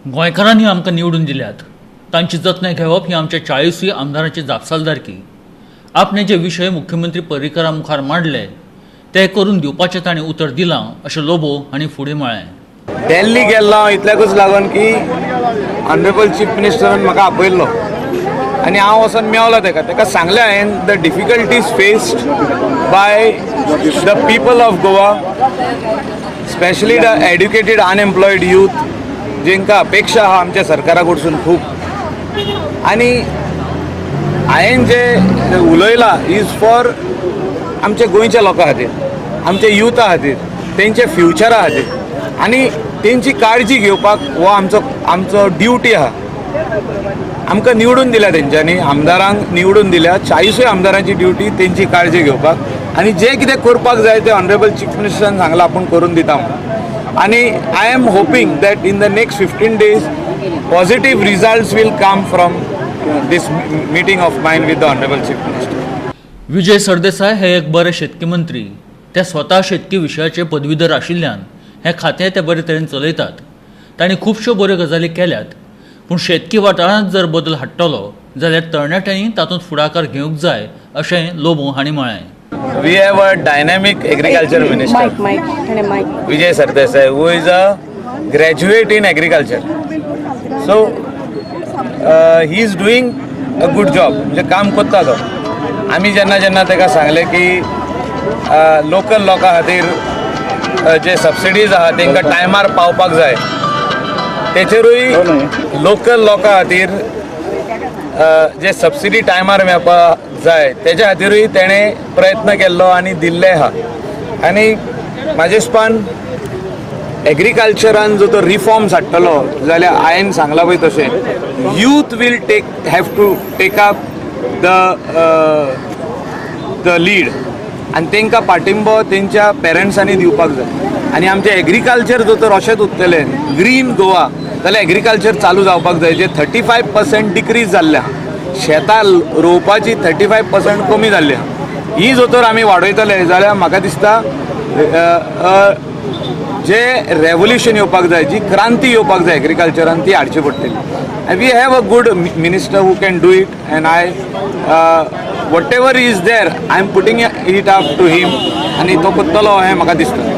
गोंयकारांनी आमकां निवडून दिल्यात, तांची जतनाय घेवप ही आमच्या 40 आमदारांची जापसालदारकी. आपणे जे विशय मुख्यमंत्री पर्रीकरा मुखार मांडले ते करून दिवपाचें तांणी उतर दिलां अशें लोबो हांणी फुडें म्हळें. दिल्ली गेल्लो हांव इतल्याकूच लागून की ऑनरेबल चीफ मिनिस्टरान म्हाका आपयल्लो आनी हांव वचोन मेवलो तेका. तेका सांगलें हांवें the difficulties faced by the people of Goa, specially the educated unemployed youth, जेंकां अपेक्षा आहा आमच्या सरकारा कडसून खूब. आनी हांवें जें उलयलां is for आमच्या गोंयच्या लोकां खातीर, आमच्या युथा खातीर, तेंच्या फ्युचरा खातीर आनी तेंची काळजी घेवपाक हो आमचो आमचो ड्युटी आहा. आमकां निवडून दिल्या तेंच्यांनी, आमदारांक निवडून दिल्या, 40 आमदारांची ड्युटी तेंची काळजी घेवपाक आनी जें कितें करपाक जाय तें ऑनरेबल चीफ मिनिस्टरान सांगलां आपूण करून दिता म्हणून. आनी I am hoping that in the next 15 days positive results will come from this meeting of mine with the honourable chief minister. Vijay Sardesai हे एक बरे शेतकी मंत्री. ते स्वता शेतकी विशयाचे पदवीधर आशिल्ल्यान हें खातें ते बरे तरेन चलयतात. तांणी खुबश्यो बऱ्यो गजाली केल्यात, पूण शेतकी वाठारांत जर बदल हाडटलो जाल्यार तरणाट्यांनी तातूंत फुडाकार घेवंक जाय अशें लोबो हांणी म्हळें. We have a dynamic agriculture minister, mic mic थोडे mic. Vijay Sardesai, who is a graduate in agriculture. So he is doing a good job. म्हणजे काम करता तो. आमी जेन्ना जेन्ना ताका सांगलें की लोकल लोकां खातीर जे सबसिडीज आहा तांकां टायमार पावपाक जाय, तेचेरूय लोकल लोकां खातीर जे सबसिडी टायमार मेळपाक जाय तेज्या खातीरूय तेणें प्रयत्न केल्लो आनी दिल्ले आहा. आनी म्हाजे हिसपान एग्रीकल्चरान जो तो रिफॉर्म्स हाडटलो जाल्यार हांवें सांगलां पळय तशें youth will take have to take up the lead आनी तांकां पाठिंबो तेंच्या पेरंट्सांनी दिवपाक जाय. आनी आमचें एग्रीकल्चर जर तर अशेंच उरतलें ग्रीन गोवा जाल्यार एग्रीकल्चर चालू जावपाक जाय, जे 35% डिक्रीज जाल्लें आहा. शेतां रोवपाची 35% कमी जाल्ली आहा. ही जर तर आमी वाडयतले जाल्यार म्हाका दिसता जे रेवोल्युशन येवपाक जाय, जी क्रांती येवपाक जाय एग्रीकल्चरान, ती हाडची पडटली. And we have a good minister who can do it, and I whatever is there I am putting it up to him आनी तो करतलो हें म्हाका दिसता.